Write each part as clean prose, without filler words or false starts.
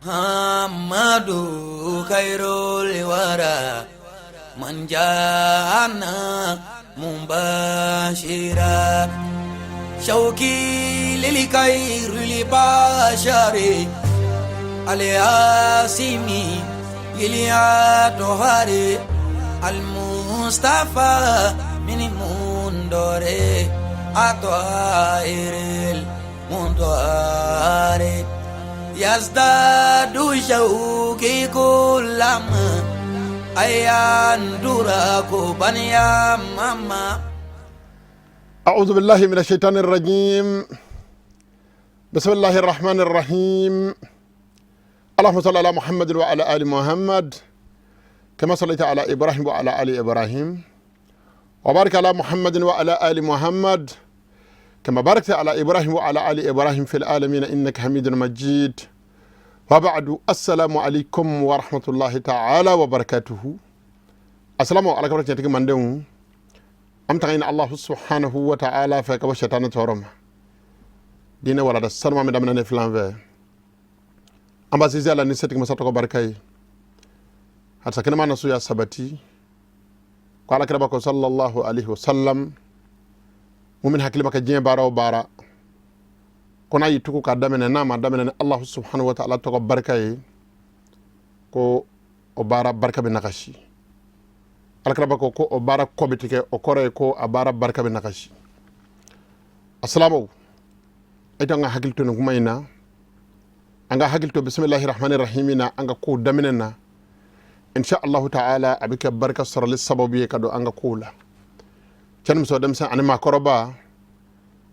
Muhammadu khairul wara man jana mubashira shauki lil khairil bashari al-asimi iliatohari al-mustafa min mundore atoairil mundoare yazdadu shauki kulama ayandura baniya mama. أعوذ بالله من الشيطان الرجيم. بسم الله الرحمن الرحيم. اللهم صل على محمد وعلى آل محمد كما صليت على إبراهيم وعلى آل إبراهيم، وبارك على محمد وعلى آل محمد كما باركت على إبراهيم وعلى آل إبراهيم في العالمين إنك حميد مجيد. وبعد، السلام عليكم ورحمة الله تعالى وبركاته. السلام عليكم ورحمة الله. An taga ɲini Allahu subhanahu wa ta'ala fɛ ka bɔ shetani tɔɔrɔ ma. Diinɛ walada sanuma min daminɛ ne filan fɛ, an b'a sinsin a la ni setigi masa tɔgɔ barika ye. Hadisa kɛnɛma na so ya sabati ko Ala kiraba ko sallallahu alaihi wasallam: mumin hakili ma ka diɲɛ baara o baara ko n'a y'i tugu k'a daminɛ, n'a ma daminɛ ni Allahu subhanahu wa ta'ala tɔgɔ barika ye, ko o baara barika bɛ nagasi. Alakiraba ko o baara kɔ bɛ tigɛ. O kɔrɔ ye ko a baara barika bɛ nagasi. Asilamaw, e t'an ka hakili to nin kuma in na. An ka hakili to bisimilahi rahmani rahimi na an ka kow daminɛ na. Insha Allahu ta'ala, a bɛ kɛ barika sɔrɔli sababu ye ka don an ka kow la. Cɛ ni muso, denmisɛn ani maakɔrɔba,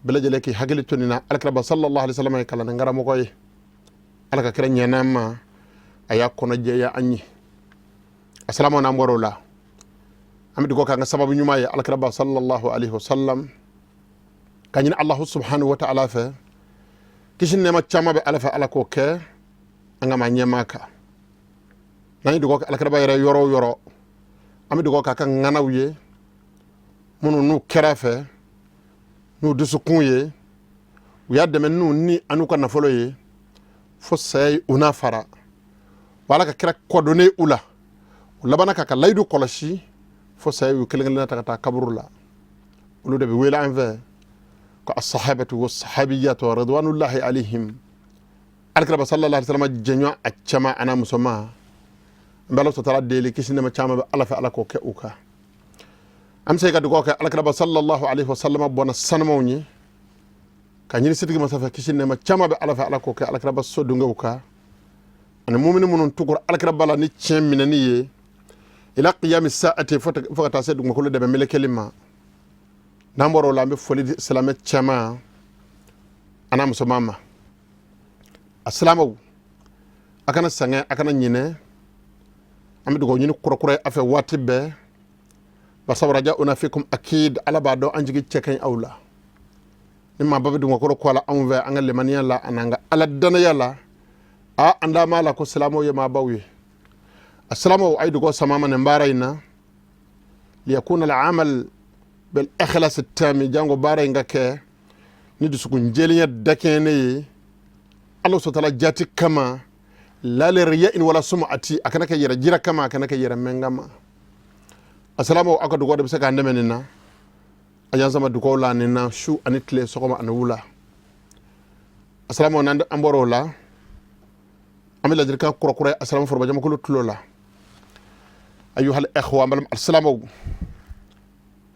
bɛɛ lajɛlen k'i hakili to nin na. Alakiraba sallallahu alaihi wasallam ye kalanden karamɔgɔ ye. Ala ka kira ɲɛna ma, a y'a kɔnɔ jɛya an ye. Asalaamu, n'an bɔra o la, an bɛ dugawu k'an ka sababu ɲuman ye alakiraba sallallahu alaihi wasallam, ka ɲini Allahu subhanahu wa ta'ala fɛ kisi nɛɛma caman bɛ Ala fɛ, Ala k'o kɛ an ka maa ɲɛmaa kan. N'an ye dugawu kɛ alakiraba yɛrɛ yɔrɔ o yɔrɔ, an bɛ dugawu k'a ka ŋanaw ye, minnu n'u kɛra fɛ n'u dusukun ye, u y'a dɛmɛ n'u ni an'u ka nafolo ye fo saya ye u n'a fara wa. Ala ka kira kɔdonnen u la, u labanna k'a ka layidu kɔlɔsi fo saya y'u kelen kelenna ta ka taa kaburu la. Olu de bɛ wele an fɛ ko asahabatu wa sahabiyatu ridwanullahi alaihim. Alakira sallallahu alaihi wasallam jɛɲɔ a cɛman an'a musoman, an bɛ Ala sɔtara deli kisi nɛɛma caman bɛ Ala fɛ, Ala k'o kɛ u kan. An bɛ se ka dugawu kɛ alakira sallallahu alaihi wasallam bɔnna sanumaw ye, ka ɲini setigi masa fɛ kisi nɛɛma caman bɛ Ala fɛ, Ala k'o kɛ alakira so dungew kan ani mumini minnu tugura alakira la ni tiɲɛ minɛni ye ila qiyami sa'ati, fo ka taa se dugumakolo dɛmɛ melekeli ma. N'an bɔra o la, an bɛ foli di silamɛ cɛman an'a musoman ma. A silamɛw, a kana sɛgɛn, a kana ɲinɛ. An bɛ dugawu ɲini kurakura ye a fɛ waati bɛɛ, barisa raja'una fikum akid. Ala b'a dɔn an jigi cɛ ka ɲi aw la. Ni maaba bɛ dugumakolo kɔ la anw fɛ, an ka limaniya la an'an ka Ala danaya la, a an da m'a la ko silamɛw ye maabaw ye. A silamɛw, a ye dugawu sama ma nin baara in na, liyakuna al-amal bil ikhlas tami, jango baara in ka kɛ ni dusukun jɛlenya dakɛɲɛnen ye Ala sɔtala jati kama, la li riya'in wala sum'ati. A kana kɛ yɛrɛ jira kama, a kana kɛ yɛrɛ mɛn kama. A silamɛw, aw ka dugawu de bɛ se k'an dɛmɛ nin na. A y'an sama dugawu la nin na su ani tile, sɔgɔma ani wula. A silamɛw, n'an an bɔra o la, an bɛ ladilikan kurakura ye a silamɛ forobajamakulu tulo la. Ayuhal ikhwa, an balima alisilamɛw,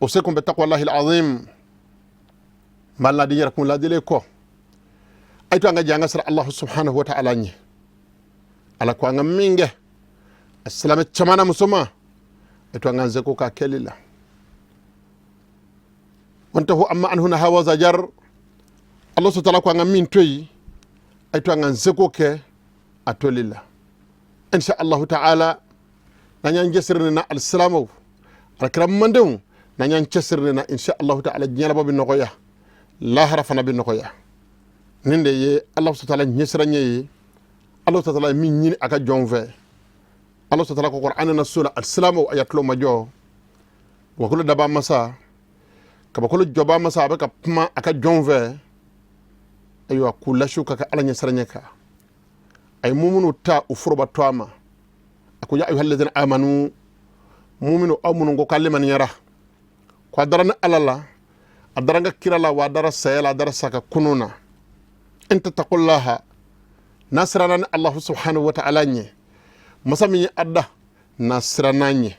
usikum bi taqwallahi alazim. N b'a ladi yɛrɛ kun ladili kɔ, a ye to an ka jɛ an ka siran Allahu subhanahu wa ta'ala ɲɛ. Ala ko an ka min kɛ, a silamɛ caman na musoman, a to an k'an seko k'a kɛli la. Wantahu amma anhu naha wa zajar. Allah subhanahu wa ta'ala ko an ka min to yen, a to an k'an seko kɛ a toli la. Insha Allahu ta'ala, n'an y'an cɛsiri nin na, alisilamɛw, alakira mandenw, n'an y'an cɛsiri nin na, insha Allahu ta'ala, diɲɛ laban bɛ nɔgɔya, lahara fana bɛ nɔgɔya. Nin de ye Allah subhanahu wa ta'ala ɲɛsiranɲɛ ye, Allah subhanahu wa ta'ala ye min ɲini a ka jɔnw fɛ. Allah subhanahu wa ta'ala ko Qur'an na so la, alisilamɛw, a y'a tulo majɔ. Dugukolo daba masa, kabakolo jɔba masa, a bɛ ka kuma a ka jɔnw fɛ. Ayiwa, k'u lasiw ka kɛ Ala ɲɛsiranɲɛ kan. A ye muminu ta u foroba to a ma. A ko ya ayyuhallazina amanu, muminu, aw minnu ko k'ale maniyara, ko a dara ni Ala la, a dara n ka kira la, wa a dara saya la, a dara sa ka kunun na. In tattaqullaha, n'a siranna ni Allahu subhanahu wa ta'ala ɲɛ, masa min ye a da, n'a siranna ɲɛ,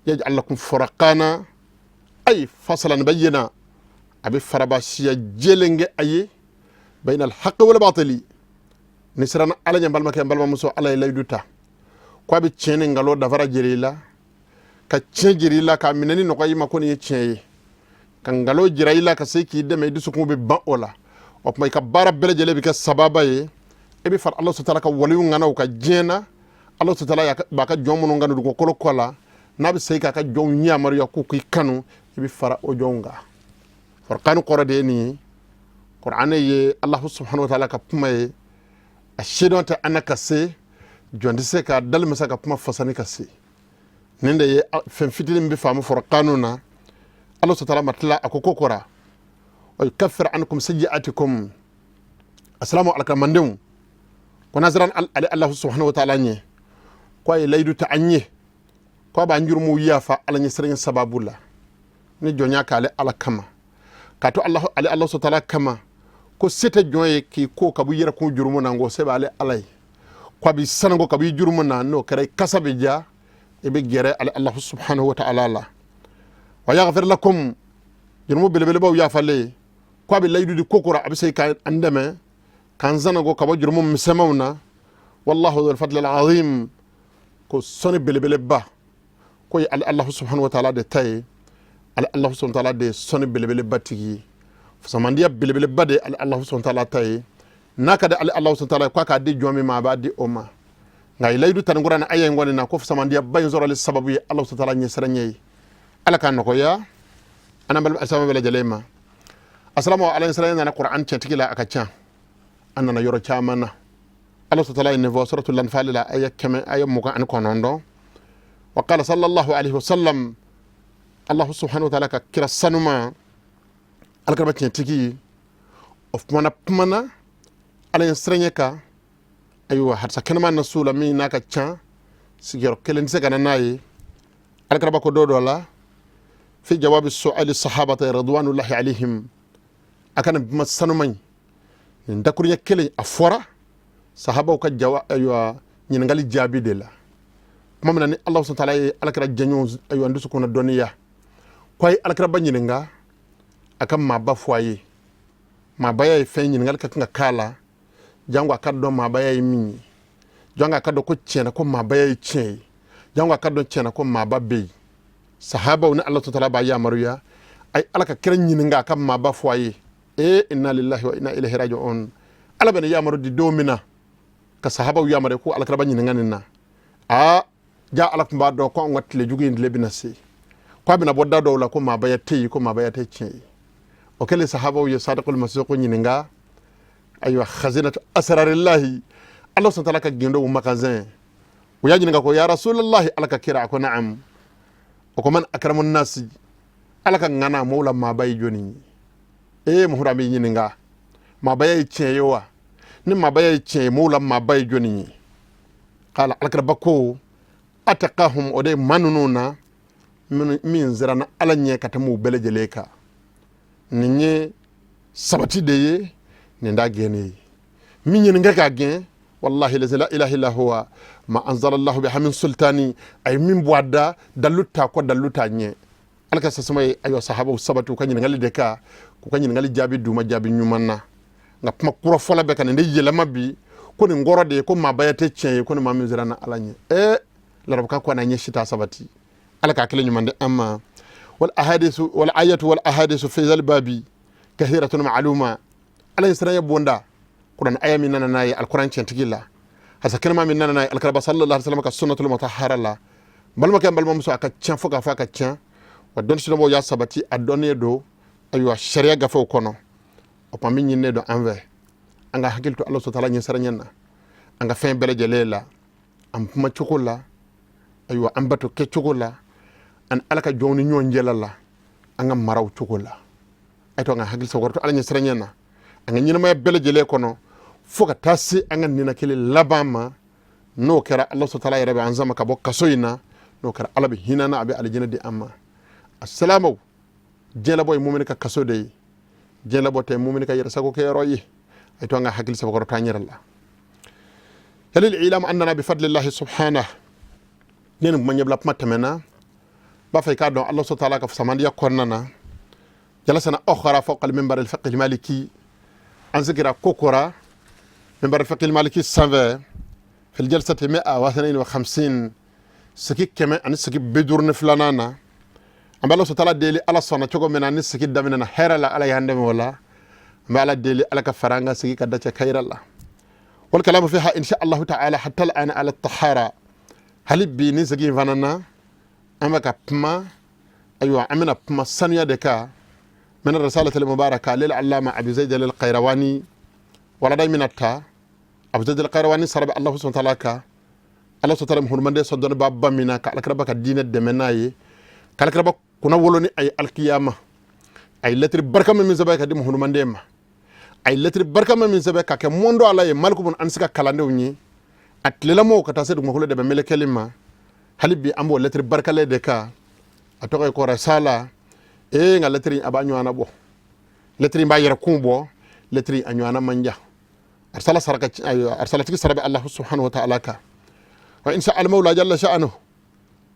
yaj'al lakum furqana, ay fasalan bayyina, a bɛ farabasiya jɛlen kɛ a ye, bayna alhaqqi wal batili. Ni siranna Ala ɲɛ, balimakɛ, n balimamuso, Ala ye layidu ta ko a bɛ tiɲɛ ni nkalon dafara jira i la, ka tiɲɛ jira i la, k'a minɛ ni nɔgɔya i ma ko nin ye tiɲɛ ye, ka nkalon jira i la, ka se k'i dɛmɛ, i dusukun bɛ ban o la. O tuma i ka baara bɛɛ lajɛlen bɛ kɛ sababa ye, e bɛ fara Ala sutala ka waliw ŋanaw ka diɲɛ na. Ala sutala b'a ka jɔn minnu kanu dugukolo kɔ la, n'a bɛ se k'a ka jɔnw yamaruya k'u k'i kanu, i bɛ fara o jɔnw kan. Furqanu kɔrɔ de ye nin ye. Kuranɛ ye Alahu subhanahu wa taala ka kuma ye, a sidɔn tɛ an na ka se, jɔn tɛ se ka dali masa ka kuma fasani ka se. Nin de ye fɛn fitinin min bɛ faamu furqanu na. Ala sutala ma tila, a ko ko kɔra wa yukaffir ankum sayyi'atikum. Asalamu alakamandenw, ko n'a siran ale Alahu subhanahu wa taala ɲɛ, ko a ye layidu ta an ye ko a b'an jurumuw yafa Ala ɲɛsiranɲɛ sababu la, ni jɔnya k'ale Ala kama, k'a to ale Ala sutala kama, ko se tɛ jɔn ye k'i ko ka bɔ i yɛrɛ kun jurumu na, nko se b'ale Ala ye, ko a b'i sananko ka bɔ i jurumu na. N'o kɛra, i kasa bɛ ja, i bɛ gɛrɛ ale Alahu subhanahu wa ta'ala la. Wa yaghfir lakum, jurumu belebelebaw yafalen, ko a bɛ layidu di ko kɔrɔ, a bɛ se k'an dɛmɛ k'an sananko ka bɔ jurumu misɛnmanw na. Wallahu dhul fadli al-azim, ko sɔnni belebeleba ko ye ale Alahu subhanahu wa ta'ala de ta ye. Ale Alahu subhanahu wa ta'ala de ye sɔnni belebeleba tigi ye, fasamandiya belebeleba de ye ale Alahu subhanahu wa ta'ala ta ye. N'a ka di ale Alahu subhanahu wa ta'ala ye k'a k'a di jɔn min ma, a b'a di o ma. Nka a ye layidu ta nin kuranɛ aya in kɔni na, ko fasamandiyaba in sɔrɔli sababu ye Alahu subhanahu wa ta'ala ɲɛsiranɲɛ ye. Ala k'a nɔgɔya an n'an balima alisilamɛ bɛɛ lajɛlen ma. Asalamu, ala ɲɛsiranɲɛ nana kuran cɛtigi la, a ka ca, a nana yɔrɔ caman na. Ala subhanahu wa ta'ala ye nin fɔ suratul Anfal la, aya 100, aya 29. Wa qala sallallahu alaihi wasallam, Allahu subhanahu wa ta'ala ka kira sanuma, alakira tiɲɛtigi, o kumana kumana ala ɲɛsiranɲɛ kan. Ayiwa, hadisa kɛnɛma nasu la min n'a ka ca, sigiyɔrɔ kelen tɛ se ka na n'a ye. Alakiraba ko dɔ dɔ la fi jawabi su'ali sahabata ridwanullahi alaihim, a ka nin kuma sanuma in, nin dakuruɲɛ kelen, a fɔra sahabaw ka jawa, ayiwa, ɲininkali jaabi de la. Kuma min na ni Ala subhanahu wa ta'ala ye alakira jɛɲɔgɔn, ayiwa, dusukun na dɔnniya, ko a ye alakiraba ɲininka a ka maaba fɔ a ye. Maabaya ye fɛn ɲininkali ka kan ka k'a la, jango a ka dɔn maabaya ye min ye, jango a ka dɔn ko tiɲɛna ko maabaya ye tiɲɛ ye, jango a ka dɔn tiɲɛna ko maaba bɛ yen. Sahabaw ni Ala subhanahu wa ta'ala b'a yamaruya a ye Ala ka kira ɲininka a ka maaba fɔ a ye. E inna lillahi wa inna ilaihi raji'un. Ala bɛ nin yamaru di don min na ka sahabaw yamaru ko alakiraba ɲininka nin na, aa ja Ala tun b'a dɔn ko anw ka tile jugu in tile bɛna se, ko a bɛna bɔ da dɔw la ko maabaya tɛ yen, ko maabaya tɛ tiɲɛ ye. O kɛlen, sahabaw ye sadiqul masiqu ɲininka, ayiwa, khazinatu asrarillahi, Ala subhanahu wa ta'ala ka gindow magasin. U y'a ɲininka ko ya rasulallahi, Ala ka kira. A ko na'am. O ko man akramun nasi, Ala ka ŋana mɔw la maaba ye jɔni ye? Ee Muhamadu, an b'i ɲininka, maabaya ye tiɲɛ ye wa? Ni maabaya ye tiɲɛ ye, mɔw la maaba ye jɔni ye? Kala, alakiraba ko ataqahum, o de ye maa ninnu na min siranna Ala ɲɛ ka tɛmɛ u bɛɛ lajɛlen kan. Nin ye sabati de ye, nin t'a gɛnnen ye. Min ɲininka k'a gɛn, wallahi lazi la ilaha illa huwa ma anzalallahu biha min sultani, a ye min bɔ a da, dalu t'a kɔ, dalu t'a ɲɛ. Ala ka sasama ye, ayiwa, sahabaw sabati u ka ɲininkali de kan, k'u ka ɲininkali jaabi d'u ma jaabi ɲuman na. Nka kuma kura fɔla bɛ ka nin de yɛlɛma bi, ko nin kɔrɔ de ye ko maabaya tɛ tiɲɛ ye, ko ni maa min siranna Ala ɲɛ. Ee larabuka ko a n'a ɲɛ si t'a sabati. Ala k'a kelen ɲuman di an ma. Wal ahadisu wal ayatu wal ahadisu fi zal babi kathiratun ma'luma. Ala ye siranya bonda, kuran aya min nana n'a ye alkuran tiɲɛtigi la, hasa kɛnɛma min nana n'a ye alkiraba sallallahu alaihi wasallam ka sunnatul mutahhara la. Balimakɛ, n balimamuso, a ka ca fo k'a fɔ a ka ca wa. Dɔnni sidɔnbaw y'a sabati, a dɔnnen don, ayiwa, sariya gafew kɔnɔ. O tuma min ɲininen don an fɛ, an ka hakili to Ala sɔtala ɲɛsiranya na an ka fɛn bɛɛ lajɛlen la, an kuma cogo la, ayiwa, an bato kɛcogo la, ani Ala ka jɔnw ni ɲɔgɔn cɛla la, an ka maraw cogo la. A to an ka hakili sɔrɔ to Ala ɲɛsiranya na an ka ɲɛnamaya bɛɛ lajɛlen kɔnɔ. Fo ka taa se an ka ninakili laban ma. N'o kɛra, Ala taala yɛrɛ bɛ an sama ka bɔ kaso in na. N'o kɛra, Ala bɛ hinɛ na, a bɛ alijinɛ di an ma. A silamɛw, diɲɛlabɔ ye mumini ka kaso de ye. Diɲɛlabɔ tɛ mumini ka yɛrɛsago kɛyɔrɔ ye. A to an ka hakili sabakɔrɔ t'an yɛrɛ la. Yalil ilamu annana bifadlillahi subhanahu. Ne ni kuma ɲɛbila kuma tɛmɛna, b'a fɛ i k'a dɔn, Ala taala ka samandiya kɔnɔna na, jalasana ukhra fawqa al-minbar al-fiqh al-maliki. An sigira kokora minbar al-fiqh al-maliki sanfɛ, fi al-jalsati 152, sigi 152nan na. An bɛ Ala taala deli, Ala sɔnna cogo min na ni sigi daminɛna hɛrɛ la, Ala y'an dɛmɛ o la. An bɛ Ala deli, Ala ka fara an ka sigi ka dacɛ kayira la. والكلام فيها إن شاء الله تعالى حتى الآن على الطهارة. Hali bi ni sigi in fana na, an bɛ ka kuma, ayiwa, an bɛna kuma sanuya de kan, من الرسالة المباركة للعلامة أبي زيد القيرواني. Wala da mina ta Abu Zaid al-Qayrawani sara bɛ Allah subhanahu wa ta'ala ka. Allah subhanahu wa ta'ala muhurmande sɔn dɔnni ba ba min na ka alakiraba ka diinɛ dɛmɛ n'a ye, ka alakiraba kunna wolo ni a ye alikiyama. A ye lɛtiri barikama min sɛbɛn ka di muhurumanden ma, a ye lɛtiri barikama min sɛbɛn ka kɛ mɔndɔ Ala ye Maliku bun Ansi ka kalandenw ye, a tilelamaw ka taa se dugumakolo de bɛ melekɛli ma. Hali bi an b'o lɛtiri barikalen de kan. A tɔgɔ ye ko Rasala. Ee, nka lɛtiri a b'a ɲɔgɔnna bɔ, lɛtiri in b'a yɛrɛ kun bɔ, lɛtiri a ɲɔgɔnna man jan. Arsala saraka, arsalatigi sara bɛ Allah subhanahu wa ta'ala kan. Wa insha al-mawla jalla sha'nuhu,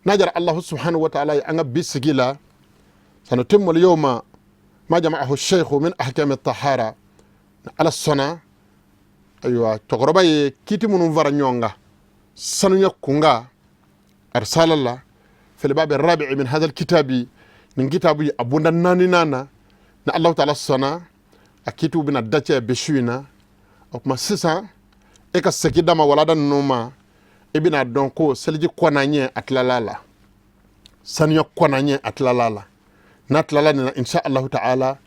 n'a jara Allah subhanahu wa ta'ala ye, an ka bi sigi la, sanutimmu al-yawma ma jama'ahu shaykhu min ahkam at-tahara. Ala sɔnna, ayiwa, cɛkɔrɔba ye kiti minnu fara ɲɔgɔn kan sanuya kunga arsala la, fil bab rabi'i min hadha al-kitabi, nin kitabu ye a bonda naaninan na. Ni Allahu ta'ala sɔnna, a kitiw bɛna dacɛ bi su in na. O tuma sisan, e ka segin d'a ma walada ninnu ma, i bɛna dɔn ko seliji kɔnna ɲɛ, a tilala la, sanuya kɔnna ɲɛ, a tilala la. N'a tilala nin na, insha Allahu ta'ala,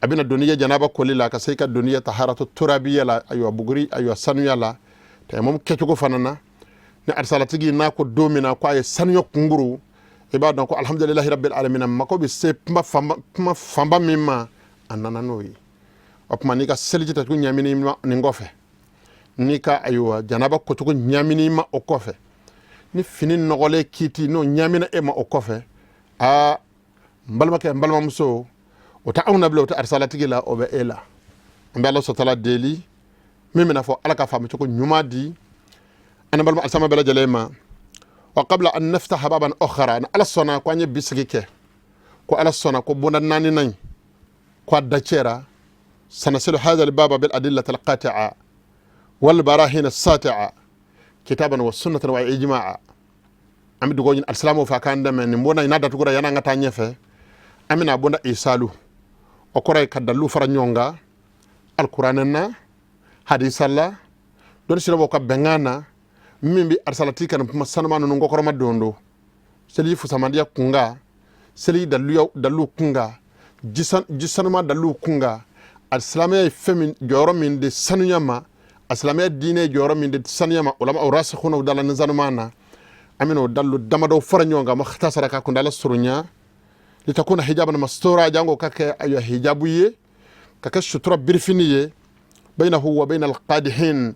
a bɛna doniya janaba koli la, ka se ka doniya taharatu turabiya la, ayiwa, buguri, ayiwa, sanuya la, tayamum kɛcogo fana na. Ni arisalatigi n'a ko don min na ko a ye sanuya kunkuru, i b'a dɔn ko alhamdulilahi rabbil alamin, mako bɛ se kuma fanba, kuma fanba min ma, a nana n'o ye. O tuma, n'i ka seliji tacogo ɲamini nin kɔfɛ, n'i ka, ayiwa, janaba kocogo ɲamini ma o kɔfɛ, ni fini nɔgɔlen kiiti n'o ɲamina e ma o kɔfɛ, aa, n balimakɛ, n balimamuso, o tɛ anw na bilen, o tɛ arisalatigi la, o bɛ e la. An bɛ Ala sɔtala deli, min bɛna fɔ, Ala ka faamucogo ɲuman di an balima alisama bɛɛ lajɛlen ma. Wa qabla an naftaha baban ukhra, ni Ala sɔnna ko an ye bi sigi kɛ, ko Ala sɔnna ko bonda naaninan in ko a dacɛra, sanasilu hadha albaba bil adillati alqati'a wal barahin as-sati'a kitaban wa sunnatan wa ijma'a. An bɛ dugawu ɲini alisilamɛw fɛ a k'an dɛmɛ nin bonda in n'a datugura. Yanni an ka taa ɲɛfɛ, an bɛna bonda isalu, o kɔrɔ ye ka dalilu fara ɲɔgɔn kan alikuranɛ na, hadisa la, dɔnni sirabaw ka bɛnkan na, min bɛ arisalati ka nin kuma sanuma ninnu kɔkɔrɔma don don seli fusamandiya kunkan, seli dalilu kunkan, ji sanuma dalilu kunkan, alisilamɛya ye fɛn min jɔyɔrɔ min di sanuya ma, a silamɛya diinɛ ye jɔyɔrɔ min di sanuya ma, ulama o rasikhuna dala ni sanuman na. An bɛna o dalilu damadɔ fara ɲɔgɔn kan, mukhtasara, ka kundala surunya, litakuna hijaban mastura, jango ka kɛ, ayiwa, hijabu ye, ka kɛ sutura birifini ye, bainahu wa baina alqadihin,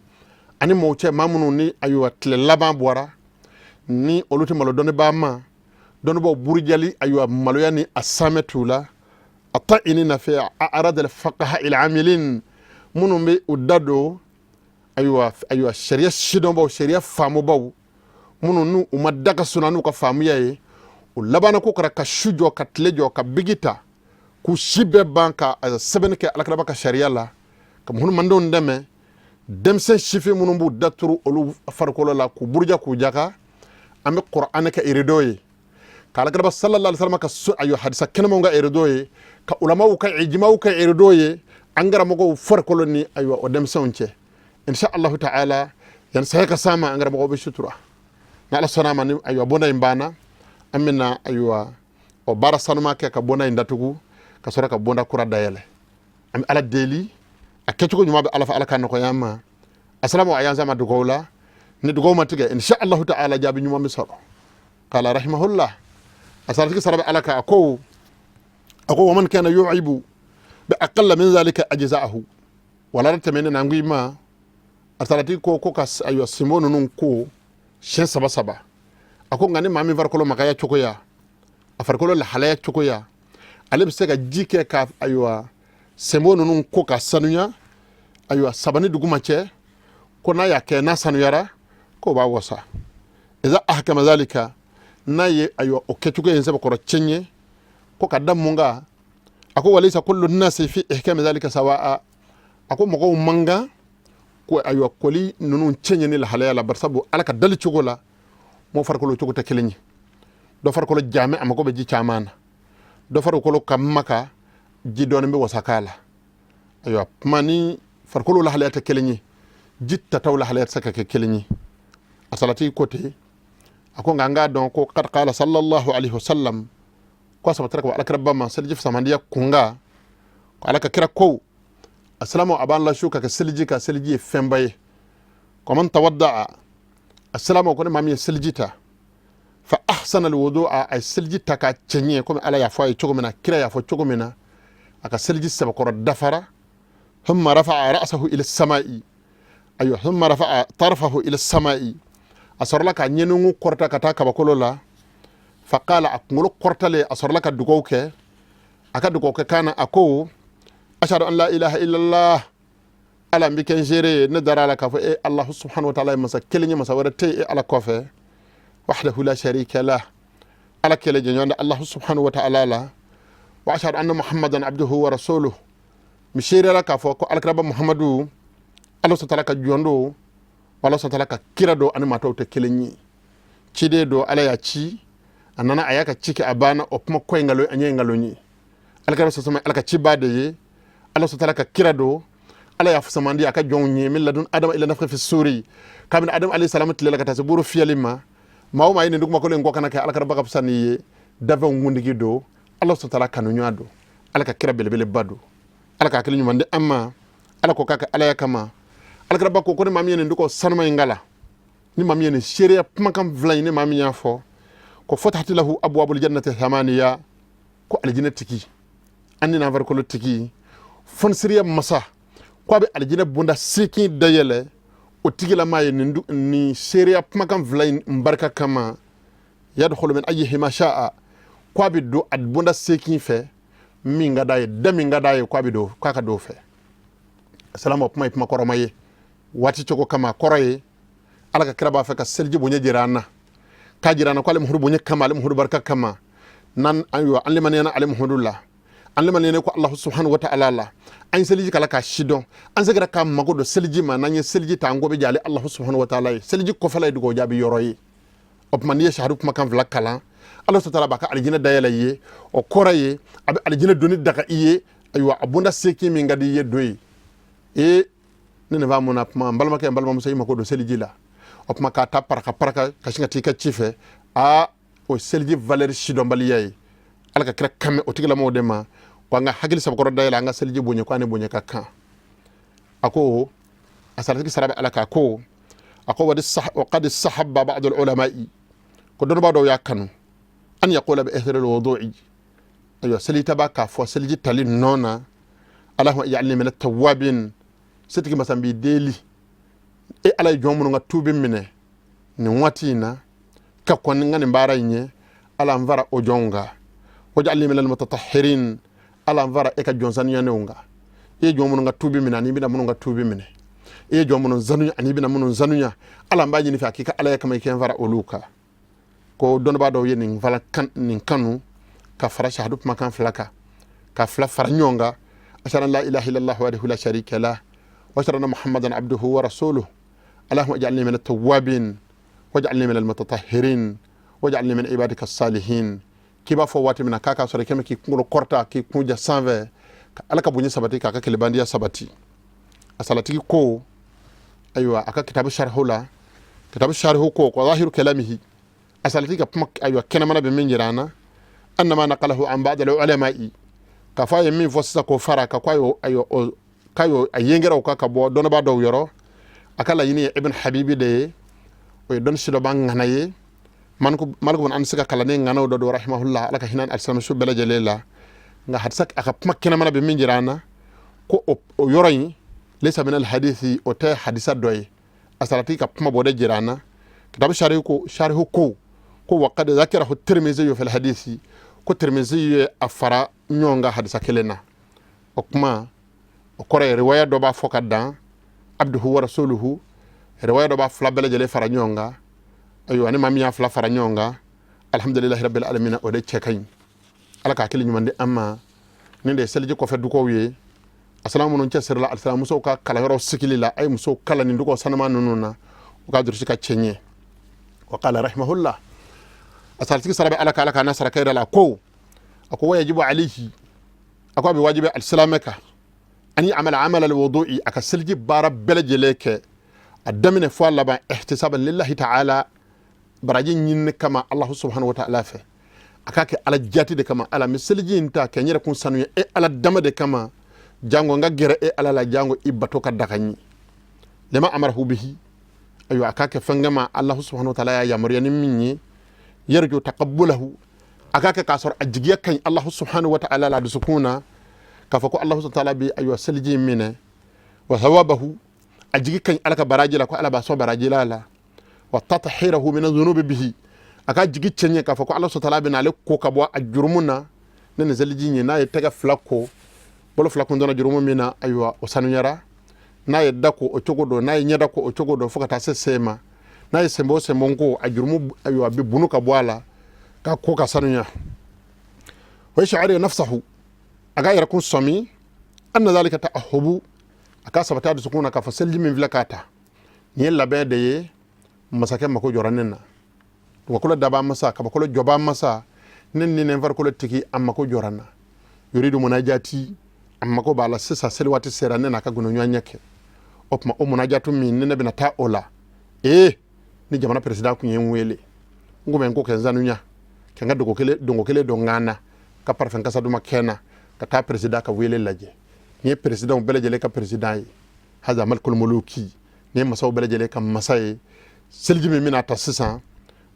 ani mɔgɔw cɛ, maa minnu ni, ayiwa, tile laban bɔra ni olu tɛ malo dɔnnibaa ma, dɔnnibaaw burujali, ayiwa, maloya ni a samɛ t'u la, a ta ini nafe a arada faqaha il amilin, minnu bɛ u da don, ayiwa, sariya sidɔnbaw, sariya faamubaw, minnu n'u u ma da ka suna n'u ka faamuya ye, u labanna ko kɛra ka su jɔ, ka tile jɔ, ka bigi ta, k'u si bɛɛ ban ka sɛbɛnni kɛ alakiraba ka sariya la, ka muhunimandenw dɛmɛ, denmisɛn sifin minnu b'u daturu olu farikolo la, k'u buruja, k'u jaka. An bɛ kuranɛ kɛ erido ye, ka alakiraba sallallahu alaihi wasallam ka so, ayiwa, hadisa kɛnɛmanw ka erido ye, ka ulamaw ka ijimaw ka erido ye, an karamɔgɔw farikolo ni, ayiwa, o denmisɛnw cɛ. Insha allahu ta'ala, yan saya ka sama, an karamɔgɔw bɛ sutura ni Ala sɔnna a ma. Ni, ayiwa, bonda in banna, an bɛna, ayiwa, o baara sanuma kɛ ka bonda in datugu, ka sɔrɔ ka bonda kura dayɛlɛ. An bɛ Ala deli, a kɛcogo ɲuman bɛ Ala fɛ, Ala ka nɔgɔya an ma. Asalamu a y'an sama dugawu la, ni dugawu ma tigɛ, insha allahu ta'ala, jaabi ɲuman bɛ sɔrɔ. Qala rahimahullah, a saratigi sara bɛ Ala kan, a ko waman kana yu'ibu bi aqalla min zalika ajza'ahu. Wala tɛmɛnen na, n ko i ma Asalati ko ko ka ayiwa senbo ninnu ko siɲɛ saba saba. A ko nka ni maa min farikolo magaya cogoya, a farikolo lahalaya cogoya, ale bɛ se ka ji kɛ ka ayiwa senbo ninnu ko ka sanuya, ayiwa saba ni duguma cɛ, ko n'a y'a kɛ n'a sanuyara, k'o b'a wasa. Iza ahkama zalika, n'a ye ayiwa o kɛcogo in sɛbɛkɔrɔ cɛɲɛ, ko ka da mun kan? A ko walayisa kullu nasi fi ihkami zalika sawaa. A ko mɔgɔw man kan ko ayiwa koli ninnu cɛɲɛ ni lahalaya la, barisabu Ala ka dali cogo la, mɔgɔ farikolo cogo tɛ kelen ye. Dɔ farikolo jaamɛ, a mago bɛ ji caman na. Dɔ farikolo ka maka, ji dɔɔnin bɛ wasa k'a la. Ayiwa, kuma ni farikolo lahalaya tɛ kelen ye, ji tataw lahalaya tɛ se ka kɛ kelen ye. A salati ko ten. A ko nka an k'a dɔn ko kad qala sallallahu alaihi wasallam, ko a sabatira ka bɔ alakiraba ma seliji fisamandiya kunkan, ko Ala ka kira ko asalamu, a b'an lasu ka kɛ seliji ka seliji ye fɛnba ye. Ko man tawadda'a, asalamu, ko ni maa min ye seliji ta, fa ahsana alwudu'a, a ye seliji ta k'a cɛɲɛ komi Ala y'a fɔ a ye cogo min na, kira y'a fɔ cogo min na, a ka seliji sɛbɛkɔrɔ dafara, thumma rafa'a ra'sahu ila samai, ayiwa thumma rafa'a tarfahu ila samai, a sɔrɔla ka ɲɛnungu kɔrɔta ka taa kabakolo la, faqala, a kunkolo kɔrɔtalen, a sɔrɔla ka dugawu kɛ. A ka dugawu kɛ kan na, a ko ashhadu an la ilaha illallah, Ala n bɛ kɛ n seere ye, ne dara ala k'a fɔ e Allahu subhanahu wa ta'ala ye masa kelen ye, masa wɛrɛ tɛ e Ala kɔfɛ, wahdahu la sharika lah, Ala kelen jɛɲɔgɔn tɛ Allahu subhanahu wa ta'ala la, wa ashhadu anna Muhammadan abduhu wa rasuluhu, n seereyara k'a fɔ ko alakiraba Muhammadu, Ala subhanahu wa ta'ala ka jɔn don, Ala subhanahu wa ta'ala ka kira don, ani maa tɔw tɛ kelen ye, ciden don, Ala y'a ci, a nana, a y'a ka ci kɛ, a banna. O kuma kɔ ye nkalon, a ɲɛ ye nkalon ye. Alakira sɔsɔma Ala ka cibaa de ye, Ala subhanahu wa ta'ala ka kira don, Ala y'a fisamandi a ka jɔnw ye, min ladun Adama ila nafkhi fi suri, kabini Adamu alayhi salam tile la ka taa se buru fiyɛli ma, maa o maa ye nin dugumakolo in kɔ kana kɛ, alakiraba ka fisa n'i ye. Dafɛnw kuntigi don, Ala subhanahu wa ta'ala kanuɲɔgɔn don, Ala ka kira belebeleba don. Ala ka hakili ɲuman di an ma. Ala ko k'a kɛ Alaya kama. Alakiraba ko ko ni maa min ye nin dugawu sanuma in kalan, ni maa min ye nin seereya kumakan fila in, ni maa min y'a fɔ, ko futihati lahu abwabul jannati thamaniya, ko alijinɛ tigi an ni n'an farikolo tigi fɔnisiriya masa, ko a bɛ alijinɛ bonda 8 dayɛlɛ o tigilama ye nin seereya kumakan fila in barika kama, yadkhulu min ayyihima sha'a, ko a bɛ don a bonda 8 fɛ min ka d'a ye, da min ka d'a ye, ko a bɛ don, k'a ka don o fɛ. Salama, kuma ye kuma kɔrɔma ye waati cogo kama. Kɔrɔ ye, Ala ka kira b'a fɛ ka seliji bonya jira an na, k'a jira an na ko ale Muhamadu bonya kama, ale Muhamadu barika kama, n'an ayiwa an limaniyana ale Muhamadu la, an limaniyana ko Allahu subhanahu wa ta'ala la, an ye seliji kala k'a sidɔn, an seginna k'a mago don seliji ma. N'an ye seliji ta, an ko bɛ jɛ ale Allahu subhanahu wa ta'ala ye. Seliji kɔfɛla ye dugawu jaabi yɔrɔ ye. O tuma n'i ye sahadu kumakan fila kalan, Ala subhanahu wa ta'ala b'a ka alijinɛ dayɛlɛ i ye. O kɔrɔ ye a bɛ alijinɛ donni daga i ye. Ayiwa, a bonda 8 min ka di i ye, don ye. Ee, ne nin b'a mun na kuma, n balimakɛ, n balimamuso, i mako don seliji la. O tuma k'a ta paraka paraka ka sin ka t'i ka ci fɛ, aa, o seliji valeur sidɔnbaliya ye. Ala ka kira kan bɛ o tigilamɔgɔw de ma ko an ka hakili sabakɔrɔ dayɛlɛ, an ka seliji bonya, ko an ni bonya ka kan. A ko a saratigi sara bɛ Ala kan. Ko a ko wa qad sahabba ba'd al ulama'i, ko dɔnnibaa dɔw y'a kanu, an yaqula bi ithri al wudu'i, ayiwa selitaba k'a fɔ seliji tali nɔ na, Allahumma ij'alni min at-tawwabin, setigi masa, n b'i deli, e Ala ye jɔn minnu ka tuubi minɛ nin waati in na ka kɔn n ka nin baara in ɲɛ, Ala n fara o jɔnw kan, waj'alni min al-mutatahhirin, Ala n fara e ka jɔn sanuyanenw kan. I ye jɔn minnu ka tuubi minɛ ani i bɛna minnu ka tuubi minɛ, i ye jɔn minnu sanuya ani i bɛna minnu sanuya, Ala n b'a ɲini fɛ a k'i ka Alaya kama, i kɛ n fara olu kan. Ko dɔnnibaa dɔw ye nin fana kan, nin kanu ka fara sahadu kumakan fila kan, ka fila fara ɲɔgɔn kan, ashhadu an la ilaha illallah wahdahu la sharika lah wa ashhadu anna Muhammadan abduhu wa rasuluhu, allahumma ij'alni min at-tawwabin waj'alni min al-mutatahhirin waj'alni min ibadika as-salihin. K'i b'a fɔ waati min na k'a k'a sɔrɔ i kɛmɛ k'i kunkolo kɔrɔta, k'i kun ja sanfɛ, ka Ala ka bonya sabati, k'a ka kelebandiya sabati. A salatigi ko ayiwa a ka kitabu sarihu la, kitabu sarihu ko zahiru kalamihi, a salatigi ka kuma ayiwa kɛnɛmana bɛ min jira an na, annama naqalahu an ba'd al-ulama'i, k'a fɔ a ye min fɔ sisan k'o fara ka ko ayiwa k'a y'o a yengɛrɛw ka bɔ dɔnnibaa dɔw yɔrɔ. A ka laɲini ye Ibn Habibi de ye, o ye dɔnni sidɔnba ŋana ye, Maliku bin Anasi ka kalanden ŋanaw dɔ don, rahimahullah, Ala ka hinɛ alisilamɛsu bɛɛ lajɛlen la. Nka hadisa a ka kuma kɛnɛmana bɛ min jira an na, ko o yɔrɔ in Laysa min alhadisi, o tɛ hadisa dɔ ye. A saratigi ka kuma bɔ de jira an na. Kitabu sarihu ko, sarihu ko ko wa qad zakarahu tirmizi fi alhadisi, ko Tirmizi ye a fara ɲɔgɔn kan hadisa kelen na. O kuma o kɔrɔ ye, riwaya dɔ b'a fɔ ka dan abduhu wa rasuluhu, riwaya dɔ b'a fila bɛɛ lajɛlen fara ɲɔgɔn kan. Ayiwa, ni maa min y'a fila fara ɲɔgɔn kan, alhamdulilahi rabbil alamin, o de cɛ ka ɲi. Ala ka hakili ɲuman di an ma. Nin de ye seliji kɔfɛ dugaw ye. Alisilamɛ minnu cɛsirila alisilamusow ka kalanyɔrɔ sigili la, a ye musow kalan nin dugaw sanuma ninnu na, u ka durusi ka cɛ ɲɛ. Wa qala rahimahullah, a saratigi sara bɛ Ala ka, Ala k'a na sara kɛrɛ la, ko a ko wa yajibu alayhi, a ko a bɛ wajibi alisilamɛ kan, an ya'mala amala alwudu'i, a ka seliji baara bɛɛ lajɛlen kɛ a daminɛ fo a laban, ihtisaban lillahi ta'ala, baraji ɲinini kama Allahu subhanahu wa ta'ala fɛ. A k'a kɛ Ala jati de kama. Ala, n bɛ seliji in ta kɛ n yɛrɛ kun sanuya e Ala dama de kama, jango n ka gɛrɛ e Ala la, jango i bato ka daga n ye. Lima amarahu bihi, ayiwa, a k'a kɛ fɛn kama Allahu subhanahu wa ta'ala y'a yamaruya ni min ye. Yarju taqabbulahu, a k'a kɛ k'a sɔrɔ a jigiya ka ɲi Allahu subhanahu wa ta'ala la dusukun na, k'a fɔ ko Allahu subhanahu wa ta'ala bi, ayiwa, seliji in minɛ. Wa thawabahu, a jigi ka ɲi Ala ka baraji la, ko Ala b'a sɔn baraji la. Wa tathirahu min dhunubi bihi, a ka jigi cɛɲɛ k'a fɔ ko Ala subhanahu wa ta'ala bɛna ale ko ka bɔ a jurumu na ne nin seliji ye. N'a ye tɛgɛ fila ko, bolo fila kun donna jurumu min na, ayiwa, o sanuyara. N'a ye da ko, o cogo don. N'a ye ɲɛda ko, o cogo don, fo ka taa se sen ma. N'a ye senbon senbon ko, a jurumu, ayiwa, bɛ bunu ka bɔ a la ka ko ka sanuya. Wa yash'uru nafsahu, a k'a yɛrɛ kun sɔmi, anna dhalika ta'ahubu, a ka sabati a dusukun na k'a fɔ seliji min filɛ k'a ta nin ye labɛn de ye, masakɛ mako jɔra ne na, dugukolo dabaa masa, kabakolo jɔbaa masa, ne ni ne farikolo tigi, a mako jɔra n na. Yuridu munajati, a mako b'a la sisan, seli waati sera, ne n'a ka gundo ɲɔgɔn ɲɛ kɛ. O tuma o munajatu min ni ne bɛna taa o la, ee, ni jamana président kun ye n wele, n kun bɛ n ko kɛ n sanuya, ka n ka dogo kelen dongo kelen don n kan na, ka parfum kasa duman kɛ n na, ka taa président ka wele lajɛ. Nin ye présidentw bɛɛ lajɛlen ka président ye, haza malikul muluki, nin ye masaw bɛɛ lajɛlen ka masa ye. Seliji min bɛna ta sisan,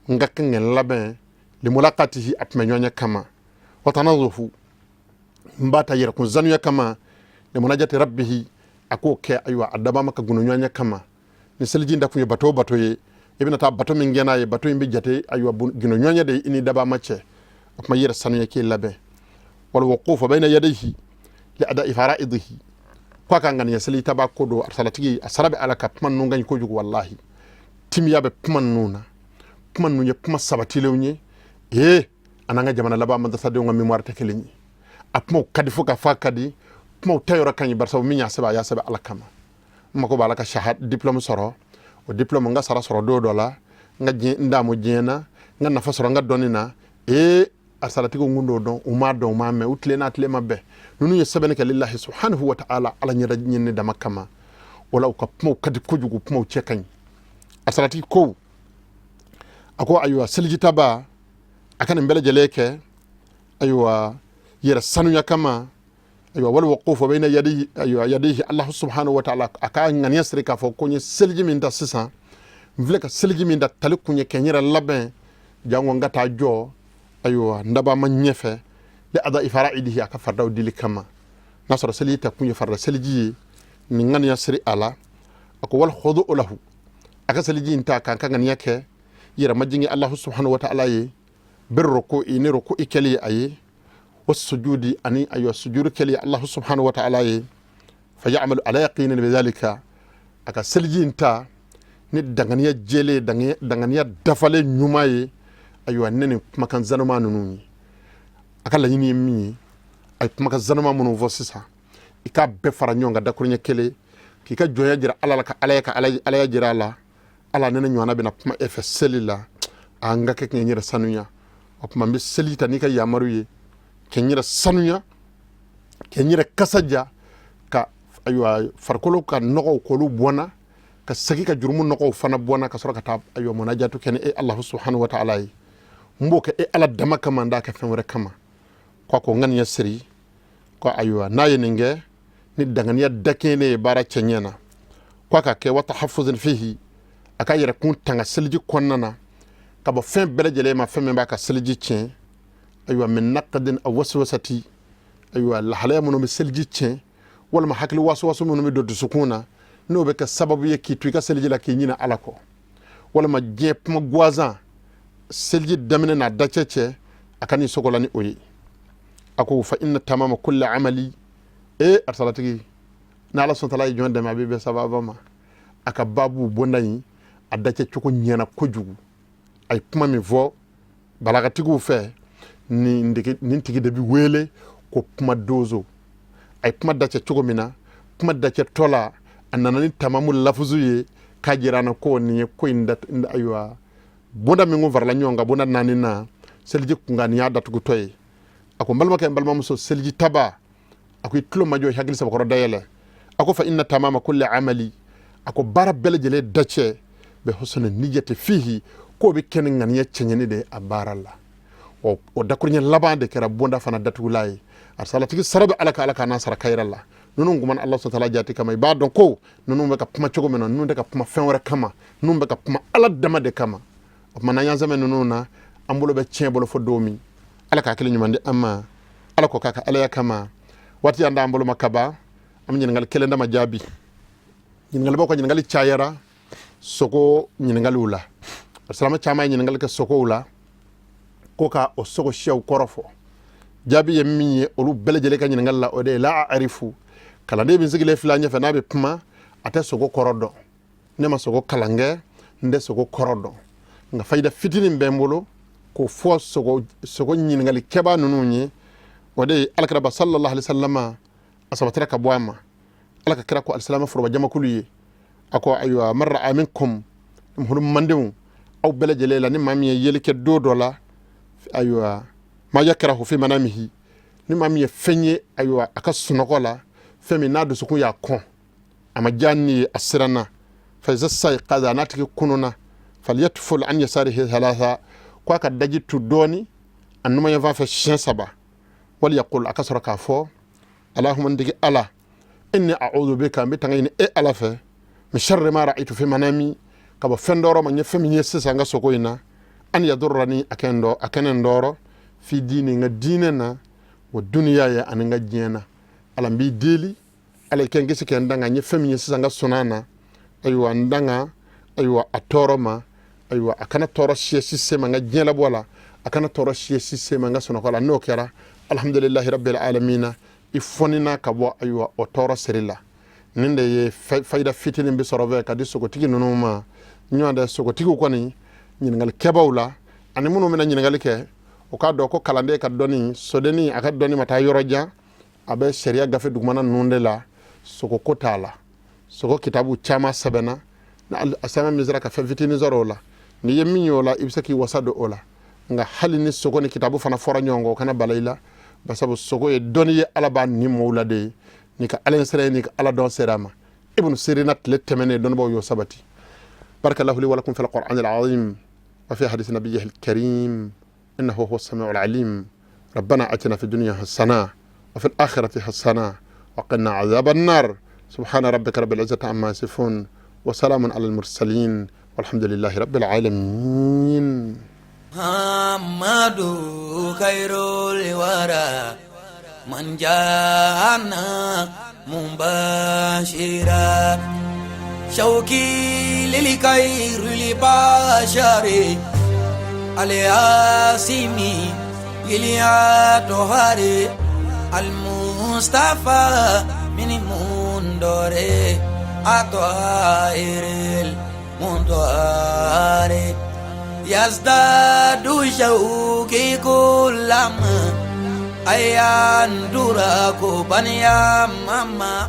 n ka kan ka n labɛn limulaqatihi, a tun bɛ ɲɔgɔn ɲɛ kama. Wa tanazufu, n b'a ta yɛrɛkun sanuya kama, limunajati rabbihi, a k'o kɛ, ayiwa, a dabama ka gundo ɲɔgɔn ɲɛ kama. Ni seliji in da kun ye bato o bato ye, i bɛna taa bato min kɛ n'a ye, bato in bɛ jate, ayiwa, gundo ɲɔgɔn ɲɛ de i ni dabama cɛ. O tuma i yɛrɛ sanuya k'i labɛn. Wal wuqufu bayna yadayhi li ada'i fara'idihi, ko a ka ŋaniya seli taba ko don. Salatigi a sara bɛ Ala ka kuma ninnu ka ɲi kojugu, wallahi, timiya bɛ kuma ninnu na. Kuma ninnu ye kuma sabatilenw ye. Ee, an n'an ka jamana laban madrasadenw ka mémoire tɛ kelen ye. A kumaw ka di fo ka fɔ a ka di. Kumaw ta yɔrɔ ka ɲi, barisa min y'a sɛbɛn, a y'a sɛbɛn Ala kama. N mako b'a la ka shahada diplôme sɔrɔ, o diplôme n ka sara sɔrɔ don dɔ la, n ka diɲɛ n damu diɲɛ na, n ka nafa sɔrɔ n ka dɔnni na. Ee, a saratigiw kun t'o dɔn, u m'a dɔn, u m'a mɛn, u tile n'a tile ma bɛn. Ninnu ye sɛbɛnni kɛ lillahi subhanahu wa ta'ala, Ala ɲɛda ɲini dama kama. O la u ka kumaw ka di kojugu, kumaw cɛ ka ɲi. A saratigi ko, a ko ayiwa, selijitaba a ka nin bɛɛ lajɛlen kɛ, ayiwa, yɛrɛ sanuya kama. Ayiwa, wal wuqufu bayna yadihi, ayiwa, yadihi Allah subhanahu wa ta'ala, a ka ŋaniya siri k'a fɔ ko n ye seliji min ta sisan, n filɛ ka seliji min ta, tali kun ye kɛ n yɛrɛ labɛn jango n ka taa jɔ, ayiwa, n dabama ɲɛfɛ, li ada'i fara'idihi, a ka faridaw dili kama. N'a sɔrɔ seliji ta kun ye farida seliji ye, nin ŋaniya siri a la. A ko wal khudu'u lahu, a ka seliji in ta k'a ka ŋaniya kɛ yɛrɛ majigin Allahu subhanahu wa ta'ala ye, bir ruku'i, ni ruku'i kɛli ye a ye, wa sujudi, ani ayiwa sujudu kɛli ye Allahu subhanahu wa ta'ala ye. Fa ya'malu ala yaqinin bidhalika, a ka seliji in ta ni danganiya jɛlen, danganiya dafalen ɲuman ye, ayiwa, ne ni kumakan zanuma ninnu ye. A ka laɲini ye min ye, a ye kumakan zanuma minnu fɔ sisan, i k'a bɛɛ fara ɲɔgɔn kan dakuruɲɛ kelen, k'i ka jɔnya jira Ala la, ka Ala ka Alaya jira a la. Ala, ne ne ɲɔgɔnna bɛna kuma e fɛ seli la, a n ka kɛ n yɛrɛ sanuya. O tuma n bɛ seli ta n'i ka yamaru ye, ka n yɛrɛ sanuya, ka n yɛrɛ kasa ja, ka ayiwa farikolo ka nɔgɔw k'olu bɔ n na, ka segin ka jurumu nɔgɔw fana bɔ n na, ka sɔrɔ ka taa, ayiwa, munajatu kɛ ni e Alahu subahanahu wa taala ye. N b'o kɛ e Ala dama kama, n t'a kɛ fɛn wɛrɛ kama. Ko a ko ŋaniya siri ko ayiwa, n'a ye nin kɛ ni danganiya dakɛɲɛnen ye baara cɛɲɛ na, ko a ka kɛ wa tahafuzin fihi, a ka yɛrɛkun tanga seliji kɔnɔna na ka bɔ fɛn bɛɛ lajɛlen ma, fɛn min b'a ka seliji tiɲɛ, ayiwa, min naqdin aw waswasati, ayiwa, lahalaya minnu bɛ seliji tiɲɛ. Walima hakili wasuwasu minnu bɛ don dusukun na, n'o bɛ kɛ sababu ye k'i to i ka seliji la k'i ɲinɛ Ala kɔ, walima diɲɛ kuma gansan seliji daminɛ n'a dacɛ cɛ, a kan'i sogola ni o ye. A ko fa inna tamama kulli amali. E arisalatigi, n'Ala sɔntala ye jɔn dɛmɛ, a bɛ bɛn sababa ma. A ka babu bonda in a dacɛ cogo ɲɛna kojugu. A ye kuma min fɔ balagatigiw fɛ, nin tigi de bɛ wele ko kuma donso. A ye kuma dacɛ cogo min na, kuma dacɛtɔ la, a nana ni tamamu lafuzu ye k'a jira an na ko nin ye ko in, ayiwa, bonda min kun farala ɲɔgɔn kan, bonda naani na seliji kunkan, nin y'a datugutɔ ye. A ko n balimakɛ, n balimamuso seliji taba, a ko i tulo majɔ, i hakili sabakɔrɔ dayɛlɛ. A ko fa inna tamama kulli amali, a ko baara bɛɛ lajɛlen dacɛ bɛ husni niyati fihi, k'o bɛ kɛ ni ŋaniya cɛɲɛni de ye a baara la. O dakuruɲɛ laban de kɛra bonda fana datugula ye. Arisalatigi sara bɛ Ala ka, Ala k'a n'a sara kayira la. Ninnu kumana Ala sɔtala jati kama. I b'a dɔn ko ninnu bɛ ka kuma cogo min na, ninnu tɛ ka kuma fɛn wɛrɛ kama, ninnu bɛ ka kuma Ala dama de kama. O tuma n'an y'an sɛmɛ ninnu na, an bolo bɛ tiɲɛ bolo fo don min. Ala ka hakili ɲuman di an ma. Ala ko k'a ka Alaya kama. Waati y'an d'an bolo ma kaba, an bɛ ɲininkali kelen dama jaabi. Ɲininkalibaw ka ɲininkali cayara sogo ɲininkaliw la. Silamɛ caman ye ɲininkali kɛ sogow la, ko ka o sogo siyaw kɔrɔ fɔ. Jaabi ye min ye olu bɛɛ lajɛlen ka ɲininkali la, o de ye la arifu. Kalanden min sigilen filɛ ɲɛfɛ, n'a bɛ kuma, a tɛ sogo kɔrɔ dɔn. Ne ma sogo kalan kɛ, n tɛ sogo kɔrɔ dɔn, nka fayida fitinin bɛ n bolo k'o fɔ sogo ɲininkali kɛbaa ninnu ye. O de ye alakiraba sallallahu alaihi wasallam, a sabatira ka bɔ a ma, Ala ka kira ko alisilamɛ foroba jamakulu ye, a ko ayiwa, man ra'a minkum, mandenw aw bɛɛ lajɛlen la, ni maa min ye yeli kɛ don dɔ la, ayiwa, ma yakrahu fi manamihi, ni maa min ye fɛn ye, ayiwa, a ka sunɔgɔ la, fɛn min n'a dusukun y'a kɔn, a ma diya ni ye, a siranna, fa iza stayqaza, n'a tigi kununa, falyatful an yasarihi thalatha, ko a ka daji tu dɔɔni a numanyanfan fɛ siɲɛ saba, waliyaqul, a ka sɔrɔ k'a fɔ, alahuma, n tigi Ala, inni a'udhu bika, n bɛ tanga ɲini e Ala fɛ, min sharri ma ra'aytu fi manami, ka bɔ fɛn tɔɔrɔ ma, n ye fɛn min ye sisan n ka sogo in na, an yadurrani, a kɛnɛ n tɔɔrɔ, fi dini, n ka diinɛ na, wa duniya ye, ani n ka diɲɛ na. Ala, n b'i deli, Ala, i kɛ n kisi kɛ n danga, n ye fɛn min ye sisan n ka suna na, ayiwa, n danga, ayiwa, a tɔɔrɔ ma, ayiwa, a kana tɔɔrɔ siya si se ma n ka diɲɛlabɔ la, a kana tɔɔrɔ siya si se ma n ka sunɔgɔ la. N'o kɛra, alhamdulilahi rabbil alamina, i fɔnina ka bɔ, ayiwa, o tɔɔrɔ siri la. Nin de ye fayida fitinin bɛ sɔrɔ fɛ ka di sogotigi ninnu ma. Ɲɔgɔn tɛ sogotigiw kɔni ɲininkali kɛbaw la, ani minnu bɛna ɲininkali kɛ, o k'a dɔn ko kalanden ka dɔnni, sodenni, a ka dɔnni ma taa yɔrɔ jan. A bɛ sariya gafe dugumana ninnu de la, sogo ko t'a la. Sogo kitabu caman sɛbɛnna, a sɛbɛn min sera ka fɛn fitinin sɔrɔ o la, n'i ye min ye o la, i bɛ se k'i wasa don o la. Nka hali ni sogo ni kitabu fana fɔra ɲɔgɔn kɔ, o kana bala i la, basabu sogo ye dɔnni ye, Ala b'a ni mɔgɔw la de ye, n'i ka Ala sera ye, n'i ka Ala dɔn sera a ma. Ibnu Sirina tile tɛmɛnen, dɔnnibaw y'o sabati. Barakallahu li wa lakum fil qur'an al azim wa fi hadith nabiyyihi al karim, innahu huwa as-sami'u al alim. Rabbana atina fi dunya hasana wa fil akhirati hasana wa qina adhaban nar. Subhana rabbika rabbil izzati amma yasifun wa salamun alal mursalin, walhamdulillahi rabbil alamin. Muhammadu khairul wara man jana mubashira shauki lil khairil bashari alyasimi lil tohari al mustafa min mundore atoiril mundore yazdadu shauki kulama ayandura kubaniya mama.